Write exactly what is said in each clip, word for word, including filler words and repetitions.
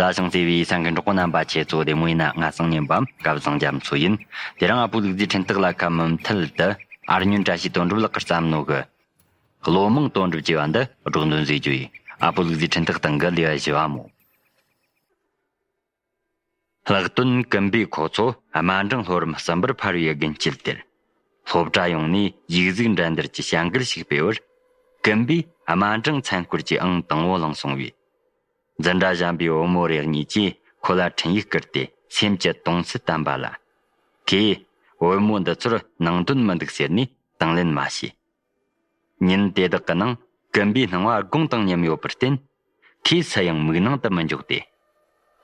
རྩྭ་ཞིང་རྩེ་བའི་ས་འགུལ་འགྲོགས་པོ་རྣམ་པ་ཁྱེད་ཚོ་བདེ་མོ་ཡིན་ན། ང་སང་ཉིན་པའམ་སྐབས་བཟང་རྒྱ་མཚོ་ཡིན། དེ་རིང་ཨ་ཕོ་ལུག་རྫིའི་འཕྲིན་སྟེགས་ལ་ཁ་མུ་མཐུད་དུ་ཨར་ཉོན་བཀྲ་ཤིས་དོན་གྲུབ་ལགས་ཀྱིས་བརྩམས་ནོ་གི་བློ་མང་དོན་གྲུབ་ཅེས་པ་འདི་སྒྲོག་འདོན་མཛད་རྒྱུ་ཡིན། ཨ་ཕོ་ལུག་རྫིའི་འཕྲིན་སྟེགས་སྟེང་གི་ལེའུ་བཞི་པ་མོ། ལྷག་དོན་ཀིམ་པས་ཁོ་ཚོ་དམའ་འབྲིང་ལྷོ་རིམ་གསུམ་པར་འཕར་བའི་དགུན་དཀྱིལ་དེར། སློབ་གྲྭ་ཡོངས་ནས་ཡིག་གཟུགས་འགྲན་བསྡུར་གྱི་བྱ་འགུལ་ཞིག་སྤེལ་བར། ཀིམ་པས་དམའ་འབྲིང་མཚན་སྐོར་གྱི་ཨང་དང་པོ་བླངས་སོང་བས། འཛིན་གྲྭ་གཞན་པའི་བུ་མོ་རེ་གཉིས་ཀྱིས་ཁོ་ལ་འཕྲིན་ཡིག་བསྐུར་ཏེ་སེམས་ཀྱི་དོན་ཚུལ་བསྟན་པ་ལ། ཁོས་བུ་མོ་འདི་ཚོར་ནང་དོན་མི་འདུག་ཟེར་ནས་དང་ལེན་མ་བྱས། ཉིན་དེ་དག་གི་ནང་ཀིམ་པའི་སྣང་བ་དགུང་དང་མཉམ་ཡོད་པར་བརྟེན། ཁོས་སུ་ཡང་མིག་ནང་དུ་མི་འཇོག་སྟེ།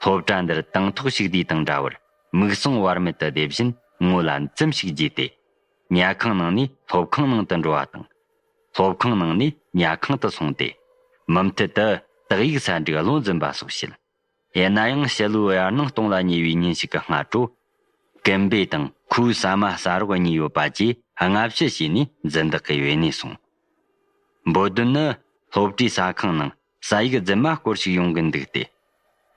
སློབ་གྲྭ་འདིར་དང་ཐོག་ཞུགས་དུས་དང་འདྲ་བར་མིག་ཟུང་བར་མེད་དུ་བསྡེབས་བཞིན་ངོ་ལ་འཛུམ་ཞིག་བགྱིས་ཏེ། ཉལ་ཁང་ནང་ནས་སློབ་ཁང་ནང་དུ་འགྲོ་བ་དང་། སློབ་ཁང་ནང་ནས་ཉལ་ཁང་དུ་སོང་སྟེ། མུ་མཐུད་དུ་དག་ཡིག་ས་འགྲིག་བློ་འཛིན་པ་སོགས་བྱེད། ཡིན་ན་ཡང་ཕྱི་ལོའི་དབྱར་གནང་གཏོང་ལ་ཉེ་བའི་ཉིན་ཞིག་གི་སྔ་དྲོ། ཀིམ་པེ་དང་ཁོའི་ཟ་མ་ཟ་རོགས་གཉིས་ཡོད་པ་བཅས་སྔ་ཕྱི་བྱས་ནས་འཛིན་བདག་གི་ཡུལ་ནས་སོང་། འབོད་དོན་ནི་སློབ་གྲྭའི་ཟ་ཁང་ནང་ཟ་ཡིག་རྫུན་མ་སྐོར་ཞིག་ཡོང་གི་འདུག་སྟེ།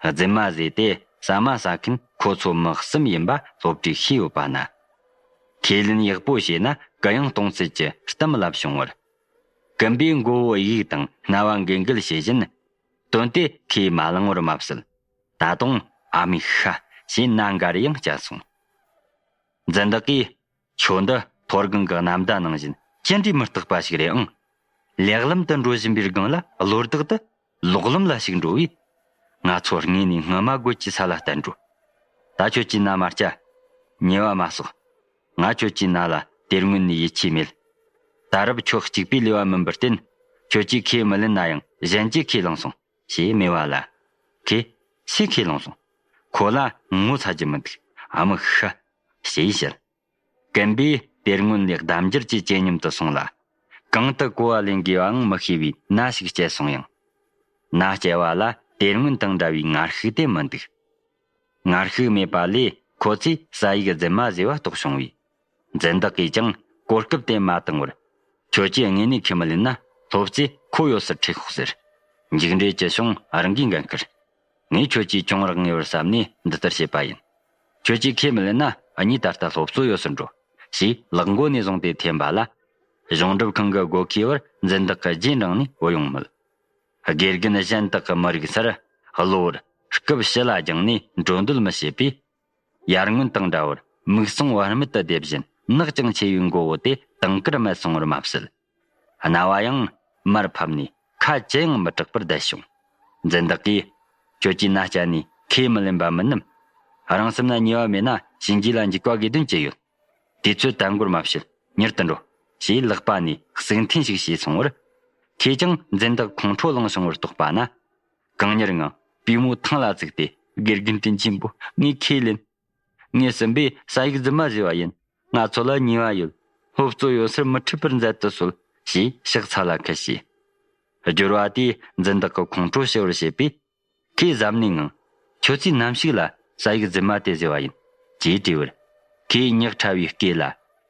རྫུན་མ་བཟོས་ཏེ་ཟ་མ་ཟ་མཁན་ཁོ་ཚོ་མི་གསུམ་ཡིན་པ་སློབ་གྲྭས་ཤེས་ཡོད་པ་ན། ཁས་ལེན་ཡག་པོ་བྱས་ན་གུ་ཡངས་གཏོང་སྲིད་ཀྱི་གཏམ་ལབ་བྱུང་བར། ཀིམ་པེ་མགོ་བོ་གཡུག་དང་རྣ་བ་འགེལ་འགེལ་བྱེད་བཞིན། དོན་དེ་ཁས་མ་བླངས་པར་མ་ཟད། ད་དུང་ཨ་མའི་ཤ་ཞེས་ན་འགའ་རེ་ཡང་བསྐྱལ་སོང་། འཛིན་བདག་གིས། ཁྱོད་འདི་མཐོ་སྒང་གི་གནམ་མདའ་ནང་བཞིན་ཅི་འདྲའི་མི་རྟག་པ་ཞིག་རེད་ཨང་། ལེགས་ལམ་དུ་འགྲོ་བཞིན་པའི་སྒང་ལ་བློ་བདག་ཏུ་ལོག་ལམ་ལ་ཞིག་འགྲོ་བས། ང་ཚོ་དངོས་ནས་སྔ་མ་རྒོད་ཀྱི་ས་ལ་བསྟན་འགྲོ། ད་ཁྱོད་ཀྱིས་ན་མ་བསྐྱལ། ཉེས་པ་མ་བསགས། ང་ཁྱོད་ཀྱི་ན་ལ་དེ་སྔོན་ནས་ཡིད་ཆེས་མེད། ད་རབས་ཁྱོད་གཅིག་པུའི་ལས་པ་མིན་པར་བརྟེན། ཁྱོད་ཀྱིས་ཁས་མི་ལེན་ན་ཡང་གཞན་གྱིས་ཁས་བླངས་སོང་། ཞེས་སྨྲས་པ་ལ། ཁོས་སུས་ཁས་བླངས་སོང་། ཁོ་ལ་ངོ་ཚ་རྒྱུ་མི་འདུག་ཨ་མའི་ཤ། ཞེས་བཤད། ཀིམ་པེ་དེ་སྔོན་ལས་ལྡབ་འགྱུར་གྱིས་ཇེ་སྙོམ་དུ་སོང་ལ། གང་དུ་གོ་བ་ལེན་དགོས་པའང་མི་ཤེས་པའི་ན་ཞིག་བསྐྱལ་སོང་ཡང་། ན་བསྐྱལ་བ་ལ་དེ་སྔོན་དང་འདྲ་བའི་ངར་ཤུགས་དེ་མི་འདུག་ངར་ཤུགས་མེད་པ་ལས་ཁོ་ཚོས་ཟ་ཡིག་རྫུན་མ་བཟོས་པ་རྟོགས་བྱུང་བས། འཛིན་བདག་གིས་ཀྱང་གོ་སྐབས་དེ་མ་བཏང་བར། ཁྱོད་ཀྱིས་དངོས་གནས་ཁས་མི་ལེན་ན་སློབ་གཙོས་ཁོ་ཡོད་སར་ཁྲིད་ཤོག་ཟེར། མཇུག་འབྲས་ཅི་བྱུང་རང་གིས་འགན་འཁུར། ངས་ཁྱོད་ཀྱིས་གྱོང་རག་ངེས་པར་བསམ་ནས་འདི་ལྟར་བྱས་པ་ཡིན། ཁྱོད་ཀྱིས་ཁས་མི་ལེན་ན་ངས་ད་ལྟ་སློབ་གཙོ་ཡོད་སར་འགྲོ། ཞེས་ལག་མགོ་ནས་བཟུང་སྟེ་འཐེན་པ་ལ། གཞུང་སྒྲུབ་ཁང་གི་སྒོ་ཁའི་བར་འཛིན་བདག་གི་རྗེས་འབྲངས་ནས་བུད་ཡོང་མོད། དགེ་རྒན་གཞན་དག་གི་མི་རིག་སར་གློ་བུར་སྐབས་ཕྱི་ལ་སྦྱངས་ནས་འགྲོ་འདོད་མི་བྱེད་པས། ཡར་སྔོན་དང་འདྲ་བར་མིག་ཟུང་བར་མེད་དུ་བསྡེབས་བཞིན་ནག་ཅིང་ཆེ་བའི་མགོ་བོ་དེ་དུང་དཀར་མལ་སོང་བར་མ་ཟད། རྣ་བ་ཡང་མར་ཕབ་ནས་ཁ་ཅི་ཡང་མི་གྲག་པར་བསྡད་བྱུང་། འཛིན་བདག་གིས། ཁྱོད་ཀྱིས་ན་བསྐྱལ་ནས་ཁས་མི་ལེན་པ་མིན་ནམ། རང་སེམས་ན་ཉེས་པ་མེད་ན་གཤིན་རྗེ་ལ་འཇིགས་པ་དགོས་དོན་ཅི་ཡོད། དུས་ཚོད་དལ་འགོར་མ་བྱེད། མྱུར་དུ་འགྲོ། ཞེས་ལག་པ་ནས་ཟུག་འཐེན་ཞིག་བྱས་སོང་བར། ཁོས་ཀྱང་འཛིན་བདག་ཁོང་ཁྲོ་ལངས་བྱུང་བར་རྟོགས་པ་ན། གང་མྱུར་ངང་པུས་མོ་ཐང་ལ་བཙུགས་ཏེ། དགེ་རྒན་དྲིན་ཆེན་པོ། ངས་ཁས་ལེན། ངས་སྲིན་པོའི་ཟ་ཡིག་རྫུན་མ་བཟོས་པ་ཡིན། ང་ཚོ་ལ་ཉེས་པ་ཡོད། སློབ་གཙོ་ཡོད་སར་མི་ཁྲིད་པར་མཛད་དུ་གསོལ། ཞེས་ཕྱག་འཚལ་ལ་ཁུ་བྱས། སྦྱོར་བ་དེས་འཛིན་བདག་གི་ཁོང་ཁྲོ་ཞི་བར་བྱེད་པས། ཁོས་གཟབ་ནན་ངང་། ཁྱོད་ཚོས་ནམ་ཞིག་ལ་ཟ་ཡིག་རྫུན་མ་དེ་བཟོས་པ་ཡིན། ཅེས་དྲིས་པར། ཁོས་ཉག་ཕྲ་བའི་སྐེ་ལ་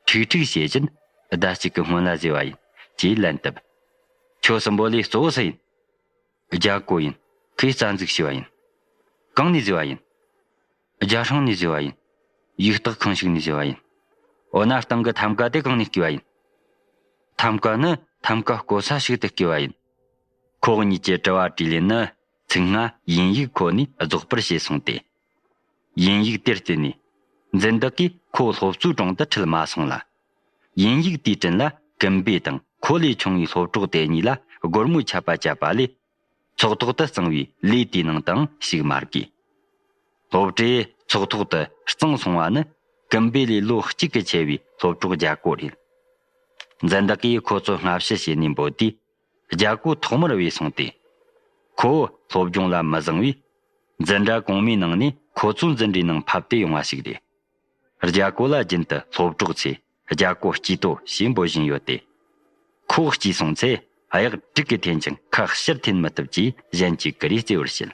ཁྲིག་ཁྲིག་བྱེད་བཞིན། ཟླ་གཅིག་གི་སྔོན་ལ་བཟོས་པ་ཡིན། ཅེས་ལན་བཏབ། ཁྱོད་གསུམ་པོ་ལས་གཙོ་བོ་སུ་ཡིན། རྒྱ་གོ་ཡིན། ཁོས་རྩ་འཛུགས་བྱས་པ་ཡིན། གང་ནས་བཟོས་པ་ཡིན། རྒྱ་སྲང་ནས་བཟོས་པ་ཡིན། ཡིག་རྟགས་ཁང་ཞིག་ནས་བཟོས་པ་ཡིན། འོ་ན་སྟེང་གི་ཐམ་ཀ་དེ་གང་ནས་བརྐུས་པ་ཡིན། ཐམ་ཀ་ནི་ཐམ་ཀ་བརྐོ་ས་ཞིག་ཏུ་བརྐུས་པ་ཡིན། ཁོ་གཉིས་ཀྱི་དྲི་བ་དྲིས་ལན་ནི་ཚིག་སྔ་དབྱིན་ཡིག་ཁོ་ནས་རྫོགས་པར་བྱས་སོང་སྟེ། དབྱིན་ཡིག་དེར་བརྟེན་ནས་འཛིན་བདག་གིས་ཁོ་སློབ་གཙོའི་དྲུང་དུ་ཁྲིད་མ་སོང་ལ། དབྱིན་ཡིག་དེའི་དྲིན་ལ་ཀིམ་པེ་དང་ཁོ་ལས་ཆུང་བའི་སློབ་གྲོགས་དེ་གཉིས་ལ་སྒོར་མོའི་ཆད་པ་བཅད་པ་ལས། ཚོགས་ཐོག་ཏུ་གཙང་བའི་ལས་དེའི་ནང་དུའང་ཞུགས་མ་དགོས། སློབ་གྲྭས་ཚོགས་ཐོག་ཏུ་གཙང་སོང་བ་ནི་ཀིམ་པེ་ལས་ལོ་གཅིག་གི་ཆེ་བའི་སློབ་གྲོགས་རྒྱ་གོ་རེད། འཛིན་བདག་གིས་ཁོ་ཚོ་སྔ་ཕྱི་བྱས་ནས་འབོད་དུས། རྒྱ་གོ་ཐོག་མར་བུད་སོང་སྟེ། ཁོ་བོ་སློབ་སྦྱོང་ལ་མི་བཟང་བས། འཛིན་གྲྭ་གོང་མའི་ནང་ནས་ཁོ་ཚོའི་འཛིན་གྲྭའི་ནང་ཕབ་སྟེ་ཡོང་བ་ཞིག་རེད། རྒྱ་གོ་ལ་རྒྱུན་དུ་སློབ་གྲོགས་ཚོས་རྒྱ་གོ་སྐྱིད་དོ་ཞེས་འབོད་བཞིན་ཡོད་དེ། ཁོ་སྐྱིད་སོང་ཚེ་གཡག་དྲུག་གིས་འཐེན་ཀྱང་ཁ་ཕྱིར་འཐེན་མི་ཐུབ་ཅེས་གཞན་གྱིས་ཀུ་རེ་རྩེ་བར་བྱེད།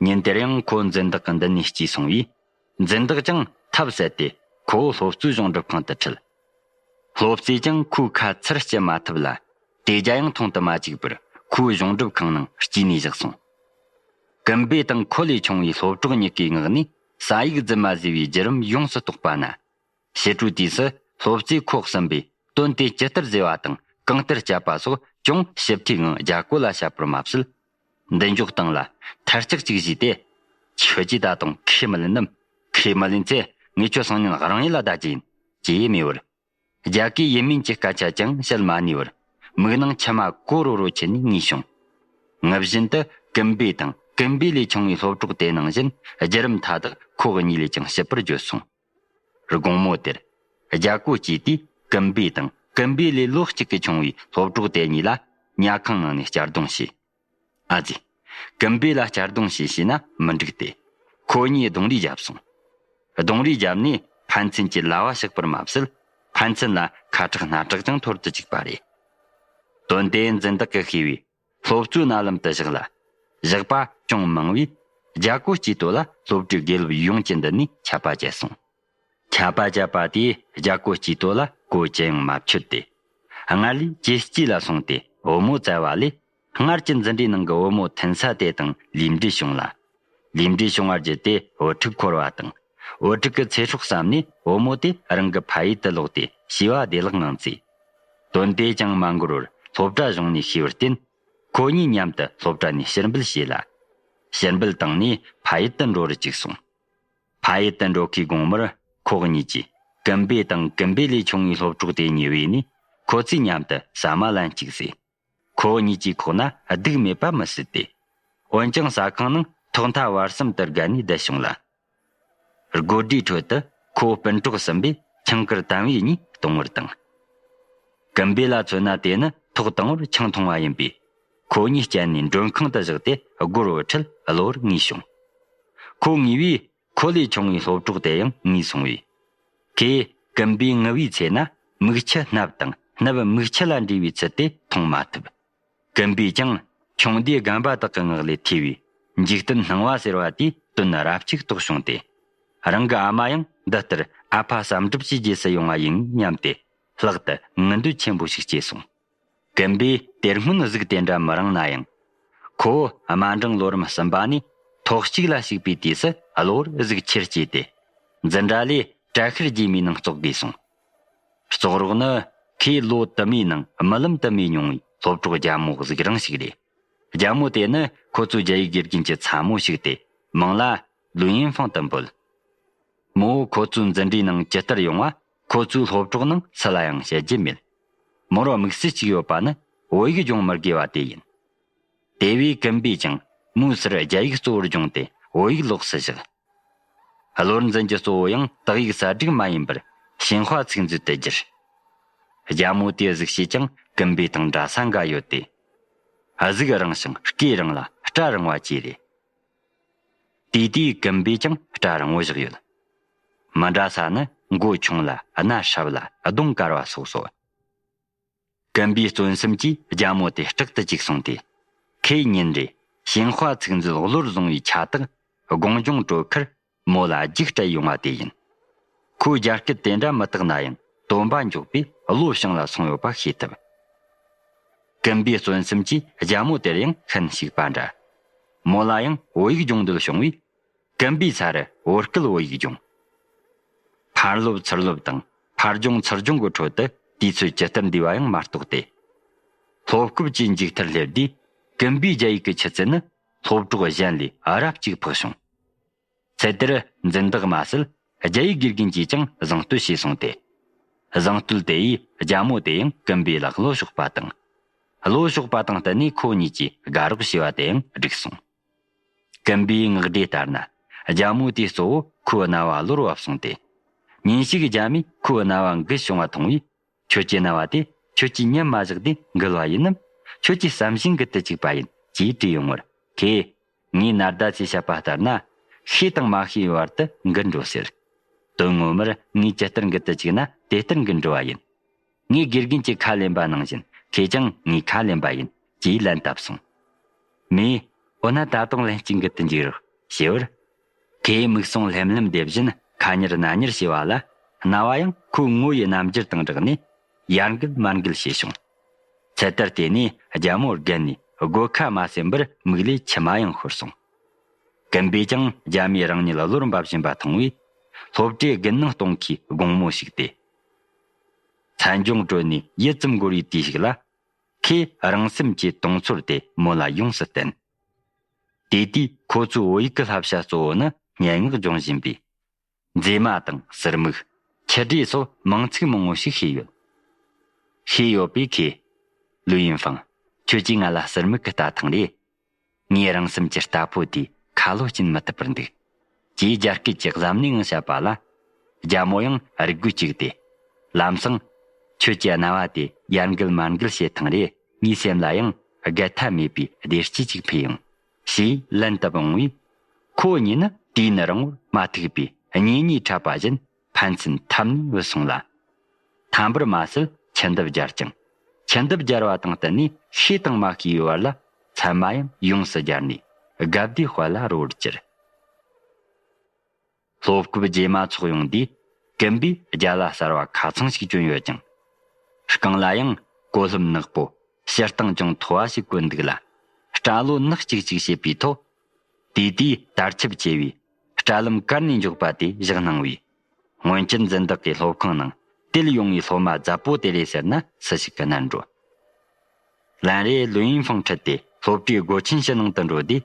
ཉིན་དེར་ཡང་ཁོ་འཛིན་བདག་གི་མདུན་ནས་སྐྱིད་སོང་བས། འཛིན་བདག་ཀྱང་ཐབས་ཟད་དེ་ཁོ་བོ་སློབ་གཙོའི་གཞུང་སྒྲུབ་ཁང་དུ་ཁྲིད། སློབ་གཙོས་ཀྱང་ཁོའི་ཁ་ཚུར་སྐྱེལ་མ་ཐུབ་ལ། དེ་རྒྱ་ཡང་མཐོང་དུ་མ་བཅུག་པར་ཁོའི་གཞུང་སྒྲུབ་ཁང་ནང་སྐྱེལ་ནས་བཞག་སོང་། ཀིམ་པེ་དང་ཁོ་ལས་ཆུང་བའི་སློབ་གྲོགས་གཉིས་ཀའི་ངག་ནས་ས་ཡིག་རྫུན་མ་ཟེར་བའི་བརྒྱུད་རིམ་ཡོངས་སུ་རྟོགས་པ་ན། ཞི་ཁྲོའི་དུས་སུ་སློབ་གཙོས་ཁོ་གསུམ་པས་དོན་དེ་ཇི་ལྟར་བཟོས་པ་དང་གང་ལྟར་སྤྱད་པ་སོགས་ཅུང་ཞིབ་ཕྲའི་ངང་རྒྱ་གོ་ལ་བཤད་པར་མ་ཟད། མདུན་ཅོག་སྟེང་ལ་ཐལ་ལྕག་ཅིག་བཞུས་ཏེ། ཁྱོད་ཀྱིས་ད་དུང་ཁས་མི་ལེན་ནམ། ཁས་མི་ལེན་ཚེ་ངས་ཁྱོད་སང་ཉིན་རང་ཡུལ་ལ་བདའ་རྒྱུ་ཡིན། ཅེས་སྨྲས་པར། རྒྱ་གོས་ཡིན་མིན་གྱི་སྐད་ཆ་ཅང་བཤད་མ་ནུས་པར། མིག་ནང་མཆི་མ་གོ་རོ་རོ་ཆད་ནས་ངུས་བྱུང་། ངུ་བཞིན་དུ་ཀིམ་པེ་དང་ཀིམ་པེ་ལས་ཆུང་བའི་སློབ་གྲོགས་དེ་ནང་བཞིན་བརྒྱུད་རིམ་མཐའ་དག་ཁོ་གཉིས་ལས་ཀྱང་ཞིབ་པར་བརྗོད་སོང་། དགོང་མོ་དེར། རྒྱ་གོས་སྐྱེས་དུས་ཀིམ་པེ་དང་ཀིམ་པེ་ལས་ལོ་གཅིག་གི་ཆུང་བའི་སློབ་གྲོགས་དེ་གཉིས་ལ་ཉལ་ཁང་ནང་ནས་གཅར་རྡུང་བྱས། ཨ་ཙི། ཀིམ་པེ་ལ་གཅར་རྡུང་བྱས་ཞེས་ན་མི་འགྲིག་སྟེ། ཁོ་གཉིས་རྡུང་རེས་བརྒྱབ་སོང་། རྡུང་རེས་བརྒྱབ་ནས་ཕན་ཚུན་གྱི་ལྭ་བ་གཤགས་པར་མ་ཟད། ཕན་ཚུན་ལ་ཁ་ཁྲག་སྣ་ཁྲག་ཀྱང་འཐོར་དུ་བཅུག་པ་རེད། དོན་དེ་འཛིན་བདག་གིས་ཤེས་པས། སློབ་གཙོའི་རྣ་ལམ་དུ་བཞག་ལ། བཞག་པ་ཅུང་མང་བས། རྒྱ་གོས་སྐྱེས་དོ་ལ་སློབ་གྲྭའི་དགེ་སློབ་ཡོངས་ཀྱི་མདུན་ནས་ཆད་པ་བཅད་སོང་། ཆད་པ་བཅད་པ་དེས་རྒྱ་གོས་སྐྱེས་དོ་ལ་གོ་ཅི་ཡང་མ་ཆོད་དེ། སྔར་ལས་ཇེ་སྐྱིད་ལ་སོང་སྟེ་བུ་མོ་བཙལ་བ་ལས། སྔར་གྱི་འཛིན་གྲྭའི་ནང་གི་བུ་མོ་འཐེན་ས་དེ་དང་ལུས་འབྲེལ་བྱུང་ལ། ལུས་འབྲེལ་བྱུང་བར་བརྒྱུད་དེ་བུ་ཕྲུག་འཁོར་བ་དང་། བུ་ཕྲུག་གི་ཚེ་སྲོག་བསམ་ནས་བུ་མོ་དེ་རང་གི་ཕ་ཡུལ་དུ་ལོག་སྟེ་ཤི་བ་བདེ་བླག་ངང་བརྩིས། དོན་དེ་ཅང་མ་འགོར་བར་སློབ་གྲྭ་གཞུང་ནས་ཤེས་པར་བརྟེན། ཁོ་གཉིས་མཉམ་དུ་སློབ་གྲྭ་ནས་ཕྱིར་འབུད་བྱས་ལ། ཕྱིར་འབུད་བཏང་ནས་ཕ་ཡུལ་དུ་འགྲོ་རུ་བཅུག་སོང་། ཕ་ཡུལ་དུ་འགྲོ་ཁའི་དགོང་མོར་ཁོ་གཉིས་ཀྱིས་ཀིམ་པེ་དང་ཀིམ་པེ་ལས་ཆུང་བའི་སློབ་གྲོགས་དེ་གཉིས་བོས་ནས་ཁོ་ཚོས་མཉམ་དུ་ཟ་མ་ལན་གཅིག་བཟས། ཁོ་གཉིས་ཀྱིས་ཁོག་ན་སྡུག་མེད་པ་མི་སྲིད་དེ། འོན་ཀྱང་ཟ་ཁང་ནང་ཐོག་མཐའ་བར་གསུམ་དུ་བརྒལ་ནས་བསྡད་བྱུང་ལ། སྒོ་སྒྲིག་ཁྲོད་དུ་ཁོ་སྤུན་གྲོགས་གསུམ་པས་ཆང་དཀར་དམ་བེ་གཉིས་གཏོང་བར་བཏང་། ཀིམ་པེ་ལ་མཚོན་ན་དེ་ནི་ཐོག་དང་པོར་ཆང་འཐུང་བ་ཡིན་པས། ཁོ་གཉིས་བསྐྱལ་ནས་མགྲོན་ཁང་དུ་བཞག་སྟེ་སྒོར་བུ་ཁྲིད་གློ་བུར་ངུས་བྱུང་། ཁོ་ངུས་པས་ཁོ་ལས་ཆུང་བའི་སློབ་གྲོགས་དེ་ཡང་ངུས་སོང་བས། ཁོས་ཀིམ་པེ་ངུ་བའི་ཚེ་ན་མིག་ཆུ་སྣབས་དང་སྣབས་མིག་ཆུ་ལ་འདྲེས་པའི་ཚུལ་དེ་མཐོང་མ་ཐུབ། ཀིམ་པེས་ཀྱང་ཆུང་དུས་རྒན་པ་དག་གི་ངག་ལས་ཐོས་པའི་འཇིག་རྟེན་སྣང་བ་ཟེར་བ་དེའི་དོན་རབ་ཅིག་རྟོགས་བྱུང་སྟེ། རང་གི་ཨ་མ་ཡང་འདི་ལྟར་ཨ་ཕ་བསམ་གྲུབ་ཀྱི་རྗེས་སུ་ཡོང་བ་ཡིན་སྙམ་སྟེ། ལྷག་ཏུ་ངུ་འདོད་ཆེན་པོ་ཞིག་སྐྱེས་སོང་། ཀིམ་པེས་དེ་སྔོན་གཟུགས་དེ་འདྲ་མི་རིང་ན་ཡང་། ཁོ་བོ་དམའ་འབྲིང་ལོ་རིམ་གསུམ་པ་ནས་ཐོག་གཅིག་ལ་ཞུགས་པའི་དུས་སུ་གློ་བུར་གཟུགས་ཆེར་སྐྱེས་ཏེ། འཛིན་གྲྭ་ལས་གྲལ་ཤར་རྗེས་མའི་ནང་བཙོག་དགོས་སོང་། བཙོག་རོགས་ནི་ཁོས་ལོ་དུ་མའི་ནང་རྨི་ལམ་དུ་རྨིས་མྱོང་བའི་སློབ་གྲོགས་རྒྱ་མོ་གཟུགས་རིང་ཞིག་རེད། རྒྱ་མོ་དེ་ནི་ཁོ་ཚོའི་རྒྱ་ཡིག་དགེ་རྒན་གྱི་ཚ་མོ་ཞིག་སྟེ། མིང་ལ་ལུའུ་ཡིན་ཧྥང་དུ་འབོད། མོ་བོ་ཁོ་ཚོའི་འཛིན་གྲྭའི་ནང་ཇི་ལྟར་ཡོང་བ་ཁོ་ཚོའི་སློབ་གྲོགས་ནང་སུ་ལ་ཡང་བཤད་རྒྱུ་མེད། མོར་དམིགས་བསལ་གཅིག་ཡོད་པ་ནི་བོད་ཡིག་སྦྱོང་མི་དགོས་པ་དེ་ཡིན། དེ་བས་ཀིམ་པེས་ཀྱང་མུའུ་སུར་རྒྱ་ཡིག་གཙོ་བོར་སྦྱོང་སྟེ་བོད་ཡིག་ལོགས་སུ་བཞག། བློར་འཛིན་གྱི་གཙོ་བོ་ཡང་དག་ཡིག་གསར་བསྒྲིགས་མ་ཡིན་པར་ཞིན་ཧྭ་ཚིག་མཛོད་དུ་བསྒྱུར། རྒྱ་མོ་དེའི་གཟུགས་བྱད་ཀྱང་ཀིམ་པེ་དང་འདྲ་ས་འགའ་ཡོད་དེ། གཟུགས་རིང་ཞིང་སྐེ་རིང་ལ་སྐྲ་རིང་བ་བཅས་རེད། དེའི་དུས་ཀིམ་པེས་ཀྱང་སྐྲ་རིང་བོ་བཞག་ཡོད། མི་འདྲ་ས་ནི་མགོ་ཆུང་ལ་སྣ་སྲབ་ལ་གདོང་དཀར་བ་སོགས་སོ། ཀིམ་པེའི་བརྩོན་སེམས་ཀྱིས་རྒྱ་མོ་དེ་སྐྲག་ཏུ་བཅུག་སོང་སྟེ། ཁོས་ཉིན་རེ་ཞིན་ཧྭ་ཚིག་མཛོད་བློར་བཟུང་བའི་ཁྱད་རྟགས་དགོངས་སྦྱོང་སྤྲོད་ཁར་མོ་ལ་རྒྱུགས་སྤྲད་ཡོང་བ་དེ་ཡིན། ཁོའི་རྒྱ་སྐད་དེ་འདྲ་མི་དག་ན་ཡང་སྟོན་པ་མགྱོགས་པས་བློ་བྱང་ལ་སོང་ཡོད་པ་ཤེས་ཐུབ། ཀིམ་པེའི་བརྩོན་སེམས་ཀྱིས་རྒྱ་མོ་དེར་ཡང་ཤན་ཞུགས་པ་འདྲ། མོ་ལ་ཡང་བོད་ཡིག་སྦྱོང་འདོད་བྱུང་བས། ཀིམ་པེའི་ཚབ་རུ་བོད་སྐད་བོད་ཡིག་སྦྱོང་། ཕར་སློབ་ཚུར་སློབ་དང་ཕར་སྦྱོང་ཚུར་སྦྱོང་གི་ཁྲོད་དུ་དུས་ཚོད་ཇི་ལྟར་འདས་པ་ཡང་མ་རྟོགས་ཏེ། སློབ་སྐབས་ཀྱི་མཇུག་མཐར་སླེབས་དུས་ཀིམ་པེའི་རྒྱ་ཡིག་གི་ཆུ་ཚད་ནི་སློབ་གྲོགས་གཞན་ལས་རབ་ཅིག་འཕགས་བྱུང་། ཚེ་དེར་འཛིན་བདག་མ་ཟད་རྒྱ་ཡིག་དགེ་རྒན་གྱིས་ཀྱང་གཟེངས་བསྟོད་བྱས་སོང་སྟེ། གཟེངས་བསྟོད་དེ་ཡིས་རྒྱ་མོ་དེ་ཡང་ཀིམ་པེའི་ལག་བློ་ཕྱོགས་པ་དང་། བློ་ཕྱོགས་པ་དང་བསྟུན་ནས་ཁོ་གཉིས་ཀྱིས་དགའ་རོགས་བྱས་པ་དེ་ཡང་འགྲིག་སོང་། ཀིམ་པེའི་ངག་འགྲེལ་ལྟར་ན། རྒྱ་མོ་དེས་གཙོ་བོ་ཁོའི་རྣ་བ་གློར་བབས་སོང་སྟེ། ཉིན་ཞིག་རྒྱ་མོས་ཁོའི་རྣ་བ་འགུལ་བྱུང་བ་མཐོང་བས། ཁྱོད་ཀྱི་རྣ་བ་དེ་ཁྱོད་ཀྱིས་མཉམ་མ་བཞག་སྟེ་འགུལ་བ་ཡིན་ནམ། ཁྱོད་ཀྱིས་བསམ་བཞིན་འགུལ་དུ་བཅུག་པ་ཡིན་ཅེས་དྲིས་ཡོང་བར། ཁོས། ངས་ནར་ཟླ་ཚོས་བཤད་པ་ལྟར་ན། ཤེས་དང་མ་ཤེས་བར་དུ་འགུལ་འགྲོ་ཟེར། དོན་ངོ་མར་ངས་ཇི་ལྟར་འགུལ་དུ་བཅུག་ན་དེ་ལྟར་འགུལ་འགྲོ་བ་ཡིན། ངས་དགེ་རྒན་གྱི་ཁ་ལེན་པ་ནང་བཞིན་ཁོས་ཀྱང་ངའི་ཁ་ལེན་པ་ཡིན་ཅེས་ལན་བཏབ་སོང་། མོས། འོ་ན་ད་དུང་ལན་གཅིག་འགུལ་དུ་འཇུག་རོགས་ཞེས་པར། ཁོས་མིག་ཟུང་ལྷེམ་ལྷེམ་བལྡེབ་བཞིན་ཁ་གཉེར་སྣ་གཉེར་བྱས་པ་ལ། རྣ་བ་ཡང་ཁོའི་ངོ་ཡི་རྣམ་འགྱུར་དང་སྦྲགས་ནས་ཡར་འགུལ་མར་འགུལ་བྱས་བྱུང་། ཚེ་ལྟར་དེ་ནས་རྒྱ་མོ་རྒན་ནས་སྒོ་ཁ་མ་ཟིན་པར་མིག་ལས་མཆི་མ་ཡང་ཤོར་སོང་། ཀིམ་པས་ཀྱང་རྒྱ་མིས་རང་ཉིད་གློ་བུར་འབབ་བཞིན་པ་མཐོང་བས། སློབ་གྲྭའི་དགུན་གནང་གཏོང་མཁན་དགོང་མོ་ཞིག་སྟེ། མཚན་ལྗོངས་དྲོད་ནས་ཡུད་ཙམ་འགོར་བའི་དུས་ཤིག་ལ། ཁོས་རང་སེམས་ཀྱི་དུང་ཚོར་དེ་མོ་ལ་ཡོངས་སུ་བསྟན། དེ་དུས་ཁོ་ཚོའི་བོད་ཡིག་གི་བསླབ་བྱ་གཙོ་བོ་ནི་སྙན་ངག་སྦྱོང་བཞིན་པས། མཛེས་མ་དང་ཟུར་མིག་མཆུ་སྒྲོས་སོགས་མིང་ཚིག་མང་བོ་ཞིག་ཤེས་ཡོད། ཤེས་ཡོད་པས་ཁོས། ལུའུ་ཡིན་ཧྥང་། ཁྱོད་ཀྱིས་ང་ལ་ཟུར་མིག་གི་ལྟ་ཐེངས་རེ། ངས་རང་སེམས་ཀྱི་རྟ་ཕོ་དེའི་ཁ་ལོ་སྐྱེལ་མི་ཐུབ་པར་འདུག་ཅེས་རྒྱ་སྐད་ཀྱི་གཟབ་ནན་ངང་བཤད་པ་ལ། རྒྱལ་མོ་ཡང་རིག་གུས་བཅུག་སྟེ། ལམ་སང་། ཁྱོད་ཀྱི་རྣ་བ་དེ་ཡར་འགུལ་མར་འགུལ་བྱེད་ཐེངས་རེ་ངའི་སེམས་ལ་ཡང་བརྒལ་མཐའ་མེད་པའི་བདེ་སྐྱིད་ཅིག་འཕེལ་ཡོང་། ཞེས་ལན་བཏབ་འོང་བས། ཁོ་གཉིས་ནི་དུས་ཡུན་རིང་བོར་མ་ཐུག་པའི་གཉེན་ཉེ་འཕྲད་པ་བཞིན་ཕན་ཚུན་འཐམ་ནས་བུད་སོང་ལ། ཐད་འབར་མ་ཟད་ཁྱི་འདབས་སྦྱར་ཅིང་། ཁྱི་འདབས་སྦྱར་བ་དང་བསྟུན་ནས་ཤེས་དང་མ་ཤེས་པའི་བར་ལ་མཚན་མ་ཡང་ཡོངས་སུ་སྦྱར་ནས་དགའ་བདེའི་དཔལ་ལ་རོལ་གྱུར། སློབ་སྐབས་རྗེས་མ་ཚོགས་ཡོང་དུས་ཀིམ་པས་རྒྱ་ལྭ་གསར་བ་ཁ་ཚང་ཞིག་གྱོན་ཡོད་ཅིང་། རྐང་ལ་ཡང་གོ་ལྷམ་ནག་པོ་ཕྱིར་བཏང་ཅུང་མཐོ་བ་ཞིག་གོན་འདུག་ལ། སྐྲ་ལོ་ནག་ཅིག་ཅིག་བྱས་པའི་ཐོག་དེ་དུས་དར་ཁྱབ་ཆེ་བའི་སྐྲ་ལམ་གར་ནས་འཇོག་པ་དེ་བཞག་སྣང་བས། སྔོན་ཆད་འཛིན་བདག་གི་སློབ་ཁང་ནང་དེད་ཡོང་བའི་སློབ་མ་རྫབ་པོ་དེ་རེད་ཟེར་ན་སུ་ཞིག་གིས་ནན་འགྲོ། ལན་རེ་ལུའུ་ཡིན་ཧྥང་ཁྲིད་དེ་སློབ་གྲྭའི་སྒོ་ཆེན་ཕྱི་ནང་དུ་འགྲོ་དུས།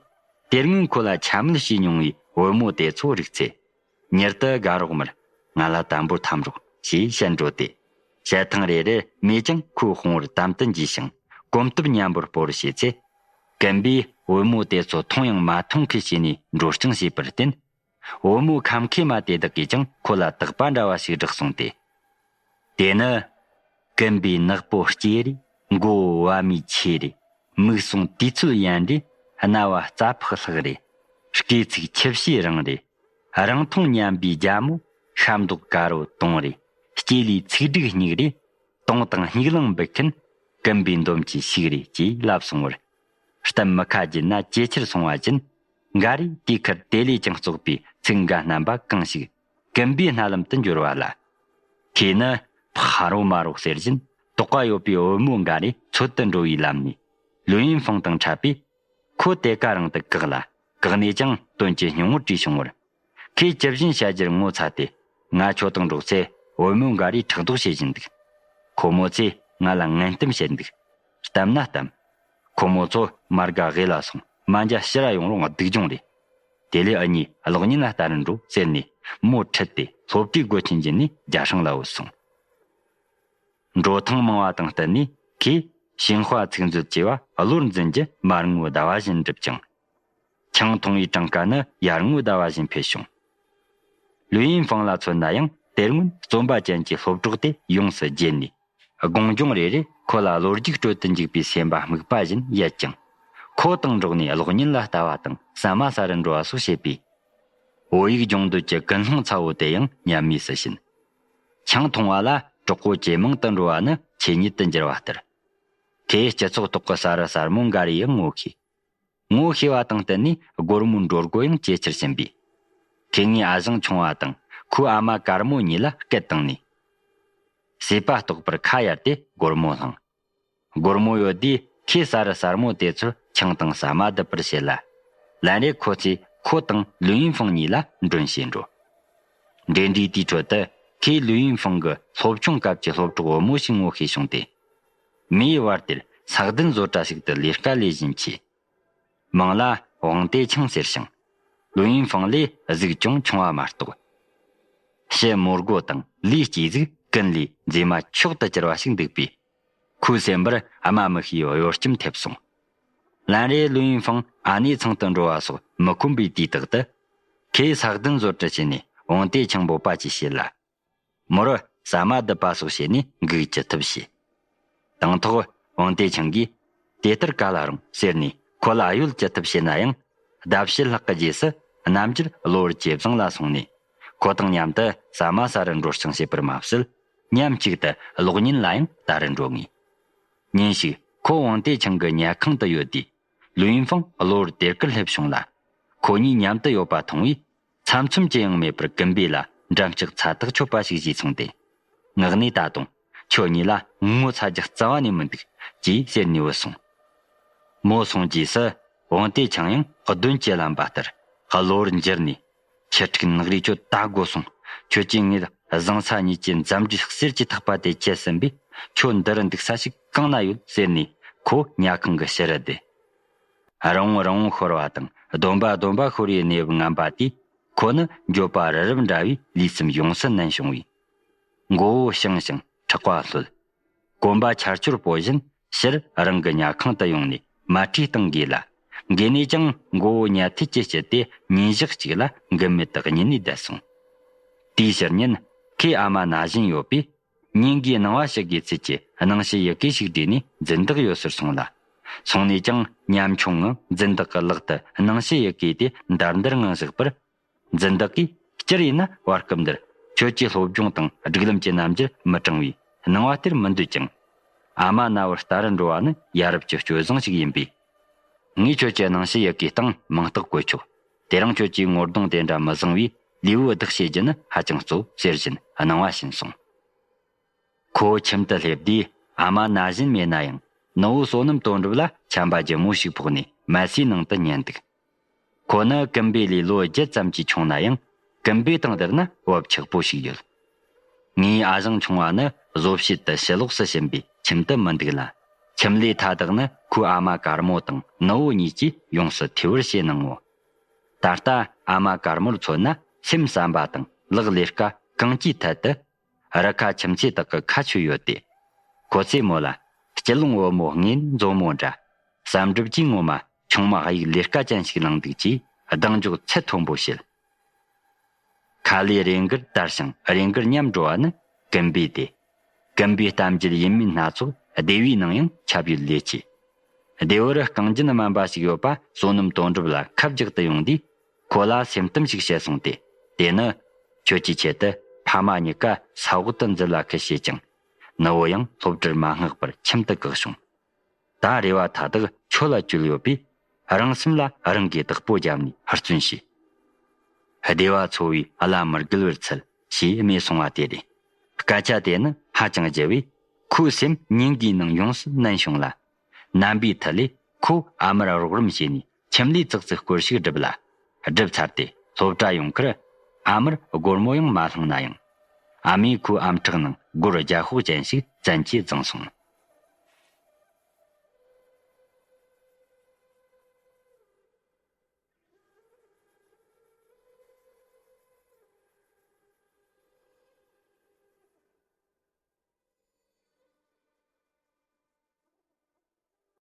དེ་སྔོན་ཁོ་ལ་འཕྱ་སྨོད་བྱས་མྱོང་བའི་བུ་མོ་དེ་ཚོ་རིག་ཚེ། མྱུར་དུ་དགའ་རོགས་མར་ང་ལ་དམ་པོར་འཐམ་རོགས་ཞེས་བཤད་འགྲོ་སྟེ། བཤད་ཐེངས་རེ་རེར་མོས་ཀྱང་ཁོའི་དཔུང་བར་དམ་དུ་འཇུས་ཤིང་གོམ་སྟབས་མཉམ་པོར་སྤོ་བར་བྱེད་ཚེ། ཀིམ་པས་བུ་མོ་དེ་ཚོ་མཐོང་ཡང་མ་མཐོང་ཁུལ་བྱས་ནས་འགྲོ་རྐྱང་བྱས་པར་བརྟེན། བུ་མོ་ཁམ་མཁས་མ་དེ་དག་གིས་ཀྱང་ཁོ་ལ་དག་པ་འདྲ་བ་ཞིག་བསྒྲགས་སོང་སྟེ། དེ་ནི། ཀིམ་པའི་ནག་པོ་སྐྱེས་རེ། མགོ་བོ་བ་མོའི་ཆེ་རེ། མིག་ཟུང་དུས་ཚོད་ཡན་རེ། རྣ་བ་རྩྭ་ཕག་ལྷག་རེ། སྐེ་ཚིགས་ཆུ་བྱའི་རིང་རེ། རིང་ཐུང་མཉམ་པའི་རྒྱ་མོ། ཤ་མདོག་དཀར་པོ་དུང་རེ། སྐྱེ་ལས་ཚིག་སྒྲིག་སྙིགས་རེ། དུང་དང་སྙིགས་རླུང་འབུད་མཁན། ཀིམ་པའི་འདོམ་གྱི་ཤིག་རེ་ཅེས་ལབ་སོང་བར། གཏམ་མི་ཁ་བརྒྱུད་ན་ཇེ་ཆེར་སོང་བ་བཞིན། འགའ་རེས་དེའི་ཁར་དེ་ལས་ཀྱང་བཙོག་པའི་ཚིག་འགའ་བསྣམས་པ་གང་ཞིག་ཀིམ་པའི་རྣ་ལམ་དུ་འབྱོར་བ་ལ། ཁོས་ནི་ཕ་རོ་མ་རོ་ཟེར་བཞིན་དོགས་པ་ཡོད་པའི་བུ་མོ་འགའ་རེ་འཚོལ་དུ་འགྲོ་བའི་ལམ་ནས་ལུའུ་ཡིན་ཧྥང་དང་འཕྲད་པས། ཁོ་དེ་ག་རང་དུ་བཀག་ལ། བཀག་ནས་ཀྱང་དོན་གྱི་སྙིང་བོར་དྲིས་བྱུང་བར། ཁོས་ཇི་བཞིན་བྱ་རྒྱུར་ངོ་ཚ་སྟེ། ང་ཁྱོད་དང་འགྲོགས་ཚེ་བུ་མོ་འགའ་རེས་ཕྲག་དོག་བྱེད་བཞིན་འདུག་ཁོ་མོ་ཚོས་ང་ལ་ངན་གཏམ་བཤད་འདུག་གཏམ་ན་གཏམ། ཁོ་མོ་ཚོ་མ་དགའ་དགེ་ལ་སོང་མ་འཇའ་ཕྱིར་ར་ཡོང་རུང་སྡུག་སྦྱོང་རེད། དེ་ལས་འུ་གཉིས་གློག་བརྙན་ལ་ལྟ་རུ་འགྲོ་ཟེར་ནས་མོ་ཁྲིད་དེ་སློབ་གྲྭའི་སྒོ་ཆེན་བརྒྱུད་ནས་རྒྱ་སྲང་ལ་བུད་སོང་། འགྲོ་ཐེངས་མང་བ་དང་བསྟུན་ནས་ཁོས་ཞིན་ཧྭ་ཚིག་མཛོད་ཅེས་པ་གློར་འཛིན་རྒྱུ་མར་ངོའི་ཟླ་བ་བཞིན་འགྲུབ་ཅིང་། ཆང་འཐུང་བའི་གྲངས་ཀ་ནི་ཡར་ངོའི་ཟླ་བ་བཞིན་འཕེལ་བྱུང་། ལུའུ་ཡིན་ཧྥང་ལ་མཚོན་ན་ཡང་དེ་སྔོན་རྩོམ་པ་ཅན་གྱི་སློབ་གྲོགས་དེ་ཡོངས་སུ་བརྗེད་ནས། དགོངས་སྦྱོང་རེ་རེས་ཁོ་ལ་བློ་རྒྱུགས་སྤྲོད་དུ་འཇུག་པའི་སེམས་པ་སྨུག་པ་བཞིན་ཡལ་ཅིང་། ཁོ་དང་འགྲོགས་ནས་གློག་བརྙན་ལ་ལྟ་བ་དང་ཟ་མ་ཟ་རུ་འགྲོ་བ་སོགས་བྱེད་པས། བོད་ཡིག་སྦྱོང་འདོད་ཀྱི་ཀུན་སློང་ཚ་བོ་དེ་ཡང་ཉམས་མེད་སུ་ཕྱིན། ཆང་འཐུང་བ་ལ་གྲོགས་པོ་ཇེ་མང་དུ་འགྲོ་བ་ནི་ཆོས་ཉིད་དུ་འགྱུར་བ་ལྟར། ཁོས་སྤྱི་ཚོགས་ཐོག་གི་གསར་བུ་གསར་མོ་འགའ་རེ་ཡང་ངོ་ཤེས། ངོ་ཤེས་པ་དང་བསྟུན་ནས་སྒོར་མོའི་འགྲོ་སྒོ་ཡང་ཇེ་ཆེར་ཕྱིན་པས། ཁོས་ངའི་ཨ་ཞང་ཆུང་བ་དང་ཁོའི་ཨ་མ་དཀར་མོ་གཉིས་ལ་སྐད་བཏང་ནས། སྲིད་པ་རྟོགས་པར་ཁ་གཡར་ཏེ་སྒོར་མོ་བླངས། སྒོར་མོ་ཡོད་དུས་ཁོས་གསར་བུ་གསར་མོ་དེ་ཚོར་ཆང་དང་ཟ་མ་བསྡུ་བར་བྱེད་ལ། ལན་རེ་ཁོ་ཚོས་ཁོ་དང་ལུའུ་ཡིན་ཧྥང་གཉིས་ལ་མགྲོན་བྱེད་འགྲོ། འབྲེལ་འདྲིས་དེའི་ཁྲོད་དུ་ཁོས་ལུའུ་ཡིན་ཧྥང་གི་སློབ་ཆུང་སྐབས་ཀྱི་སློབ་གྲོགས་བུ་མོ་ཞིག་ངོ་ཤེས་བྱུང་སྟེ། མིའི་བར་དེར་ས་གདན་བཟོ་གྲྭ་ཞིག་ཏུ་ལས་ཀ་ལས་བཞིན་མཆིས། མིང་ལ་ཝང་ཏེ་ཆང་ཟེར་ཞིང་། ལུའུ་ཡིན་ཧྥང་ལས་གཟུགས་ཅུང་ཆུང་བ་མ་གཏོགས། ཕྱི་མོ་སྒོ་དང་ལུས་སྐྱེས་གཟུགས་ཀུན་ལས་མཛེས་མ་མཆོག་ཏུ་གྱུར་པ་ཞིག་འདུག་པས། ཁོའི་སེམས་པར་ཨ་མ་མི་ཤེས་པའི་གཡོ་སྐྱོམ་ཐེབས་སོང་། ལན་རེ་ལུའུ་ཡིན་ཧྥང་ཨ་ནེ་ཚང་དུ་འགྲོ་བ་སོགས་མི་ཁོམ་པའི་དུས་དག་ཏུ། ཁོས་ས་གདན་བཟོ་གྲྭར་ཕྱིན་ནས་ཝང་ཏེ་ཆང་འབོད་པ་ཅིག་བྱས་ལ། མོར་ཟ་མ་བསྡུ་བ་སོགས་བྱས་ནས་འགུག་ཅི་ཐུབ་བྱས། དང་ཐོག་ཝང་ཏེ་ཆང་གིས་དེ་ལྟར་ག་ལ་རུང་ཟེར་ནས་ཁོ་ལ་གཡོལ་ཅི་ཐུབ་བྱས་ན་ཡང་། ཟླ་ཕྱེད་ལྷག་གི་རྗེས་སུ་རྣམ་འགྱུར་གློ་བུར་ཇེ་བཟང་ལ་སོང་ནས། ཁོ་དང་མཉམ་དུ་ཟ་མ་ཟ་རུ་འགྲོ་རྐྱང་བྱེད་པར་མ་ཟད། མཉམ་གཅིག་ཏུ་གློག་བརྙན་ལ་ཡང་ལྟ་རུ་འགྲོ་ངེས། ཉིན་ཞིག་ཁོ་ཝང་ཏེ་ཆང་གི་ཉལ་ཁང་དུ་ཡོད་དུས། ལུའུ་ཡིན་ཧྥང་གློ་བུར་དེར་ཀིར་སླེབས་བྱུང་ལ། ཁོ་གཉིས་མཉམ་དུ་ཡོད་པ་མཐོང་བས། ཚམ་ཚོམ་ཅི་ཡང་མེད་པར་ཀིམ་པེ་ལ་འགྲམ་ལྕག་ཚ་ཐག་ཆོད་པ་ཞིག་བྱས་སོང་སྟེ། ངག་ནས་ད་དུང་ཁྱོད་གཉིས་ལ་ངོ་ཚ་རྒྱུ་རྩ་བ་ནས་མི་འདུག་ཅེས་ཟེར་ནས་བུད་སོང་། མོ་སོང་རྗེས་སུ་ཝང་ཏེ་ཆང་ཡང་གདོན་གྱིས་བརླམས་པ་ལྟར། གློ་བུར་འགྱུར་ནས། ཁྱི་ཕྲུག་ནག་རིས། ཁྱོད་ད་དགོས་སོང་། ཁྱོད་ཀྱིས་ངའི་བཟང་ས་གཉིས་ཀྱི་འཛམ་གྲུའི་གསེར་གྱི་ཐག་པ་དེ་ཁྱེར་ཟིན་པས། ཁྱོད་འདི་རུ་འདུག་ས་ཞིག་གང་ན་ཡོད་ཟེར་ནས་ཁོ་ཉལ་ཁང་གི་ཕྱི་རུ་བསྡད། རི་བོང་རི་བོང་ཤོར་བ་དང་སྡོམ་པ་སྡོམ་པ་ཤོར་བའི་གནས་བབ་ངན་པ་དེས་ཁོ་ནི་འགྱོད་པ་རི་རབ་འདྲ་བའི་ལུས་སེམས་ཡོངས་སུ་མནན་བྱུང་བས། མགོ་བོ་བཤང་ཞིང་ཁྲག་པ་ལྷོད། གོམ་པ་ཆར་ཆུར་སྤོ་བཞིན་ཕྱིར་རང་གི་ཉལ་ཁང་དུ་ཡོང་ནས་མལ་ཁྲིའི་སྟེང་འགོས་ལ། འགོས་ནས་ཀྱང་མགོ་བོ་ཉལ་ཐུལ་གྱིས་དཀྲིས་ཏེ་ཉིན་ཞག་གཅིག་ལ་འགུལ་མེད་དུ་གཉིད་ནས་བསྡད་སོང་། དེའི་ཕྱི་ཉིན་ཁོས་ཨ་མ་ན་བཞིན་ཡོད་པས། ཉིན་འགའི་སྣང་བ་ཞུ་དགོས་ཚུལ་གྱི་སྣང་བྱེད་ཡི་གེ་ཞིག་བྲིས་ནས་འཛིན་བདག་ཡོད་སར་སོང་ལ། སོང་ནས་ཀྱང་ཉམ་ཆུང་ངང་འཛིན་བདག་གི་ལག་ཏུ་སྣང་བྱེད་ཡི་གེ་དེ་འདར་འདར་ངང་བཞག་པར། འཛིན་བདག་གིས་སྤྱིར་ཡིན་ན་བར་སྐབས་འདིར་ཁྱོད་ཀྱི་སློབ་སྦྱོང་དང་སྒྲིག་ལམ་གྱི་རྣམ་འགྱུར་མི་གྲང་བས་སྣང་བ་སྟེར་མི་འདོད་ཀྱང་། ཨ་མ་ན་བར་ལྟ་རུ་འགྲོ་བ་ནི་ཡ་རབས་ཀྱི་སྤྱོད་བཟང་ཞིག་ཡིན་པས། ངས་ཁྱོད་ཀྱི་སྣང་བྱེད་ཡི་གེའི་སྟེང་མིང་རྟགས་བཀོད་ཆོག་དེ་རིང་ཁྱོད་ཀྱི་ངོ་གདོང་དེ་འདྲ་མི་བཟང་བས་ལུས་པོ་བདག་བྱེད་རྒྱུ་ནི་ཧ་ཅང་གཙོ་བོ་ཟེར་བཞིན་སྣང་བ་བྱིན་སོང་། ཁོ་ཁྱིམ་དུ་སླེབས་དུས་ཨ་མ་ན་བཞིན་མེད་ན་ཡང་ནུ་བོ་བསོད་ནམས་དོན་གྲུབ་ལ་ཆམ་པ་ལྗིད་མོ་ཞིག་ཕོག་ནས་མལ་སའི་ནང་དུ་ཉལ་འདུག་ཁོ་ནི་ཀིམ་པེ་ལས་ལོ་བརྒྱད་ཙམ་གྱིས་ཆུང་ན་ཡང་། ཀིམ་པེ་དང་བསྡུར་ན་བབ་ཆགས་པོ་ཞིག་ཡོད། ངའི་ཨ་ཞང་ཆུང་བ་ནི་བཟོ་བྱེད་དུ་ཕྱི་ལོགས་སུ་ཕྱིན་པས་ཁྱིམ་དུ་མི་འདུག་ལ། ཁྱིམ་ལས་མཐའ་དག་ནི་ཁོའི་ཨ་མ་དཀར་མོ་དང་ནུ་བོ་གཉིས་ཀྱིས་ཡོངས་སུ་ཐེ་བར་བྱས་གནང་ངོ་། ད་ལྟ་ཨ་མ་དཀར་མོར་མཚོན་ན་སེམས་བསམ་པ་དང་ལག་ལས་ཀ་གང་ཅིའི་ཐད་དུ། རུ་ཁ་ཁྱིམ་མཚེས་དག་གི་ཁ་ཆོད་ཡོད་དེ། ཁོ་ཚོས་མོ་ལ་སྐྱིད་ལོང་བུ་མོ་ངན་མཛོ་མོ་འདྲ། བསམ་གྲུབ་ཀྱིས་ངོ་མ་ཆུང་མ་གཡུག་ལས་ཀ་ཅན་ཞིག་བླངས་འདུག་ཅེས་གདེང་འཇོག་ཚད་མཐོན་པོ་བྱེད། ཁ་ལས་རེ་འགུལ་དར་ཞིང་རེ་འགུལ་ཉམས་འགྲོ་བ་ནི་ཀིམ་པེ་སྟེ། ཀིམ་པེའི་གཏམ་རྒྱུད་ཡིན་མིན་སྣ་ཚོགས་སྡེ་བའི་ནང་ཡང་ཁྱབ་ཡོད་ལས་ཆེ། སྡེ་བར་རྐང་རྒྱན་དམན་པ་ཞིག་ཡོད་པ་བསོད་ནམས་དོན་གྲུབ་ལ་ཁབ་རྒྱག་ཏུ་ཡོང་དུས་ཁོ་ལ་སེམས་གཏམ་ཞིག་བཤད་སོང་སྟེ། དེ་ནི། ཁྱོད་ཀྱི་ཆེད་དུ་ཕ་མ་གཉིས་ཀ་ས་འོག་ཏུ་འཛུལ་ལ་ཁུལ་བྱེད་ཅིང་། ནུ་བོ་ཡང་སློབ་གྲྭར་མ་མངགས་པར་ཁྱིམ་དུ་བཀག་བྱུང་། ད་རེ་བ་མཐའ་དག་ཁྱོད་ལ་བཅོལ་ཡོད་པས། རང་སེམས་ལ་རང་གིས་བདག་པོ་བརྒྱབ་ནས་ཧུར་བརྩོན་བྱོས། སྡེ་བ་ཚོ་བའི་བླ་མར་རྒུད་པར་འཚལ་ཞེས་སྨྲས་སོང་བ་དེ་རེད། སྐད་ཆ་དེ་ནི་ཧ་ཅང་རྒྱལ་བས། ཁོའི་སེམས་ཉིན་འགའི་ནང་ཡོངས་སུ་མནན་བྱུང་ལ། རྣམ་པའི་མཐུ་ལས་ཁོ་ཨ་མར་རོགས་རམ་བྱས་ནས་ཁྱིམ་ལས་ཙག་ཙིག་སྐོར་ཞིག་བསྒྲུབས་ལ། བསྒྲུབས་ཚར་ཏེ་སློབ་གྲྭ་ཡོང་ཁར་ཨ་མར་སྒོར་མོ་ཡང་མ་བསླངས་ན་ཡང་། ཨ་མས་ཁོའི་ཨམ་ཕྲག་ནང་སྒོར་བརྒྱ་ཤོག་ཅན་ཞིག་བཙན་གྱིས་བརྫངས་སོང་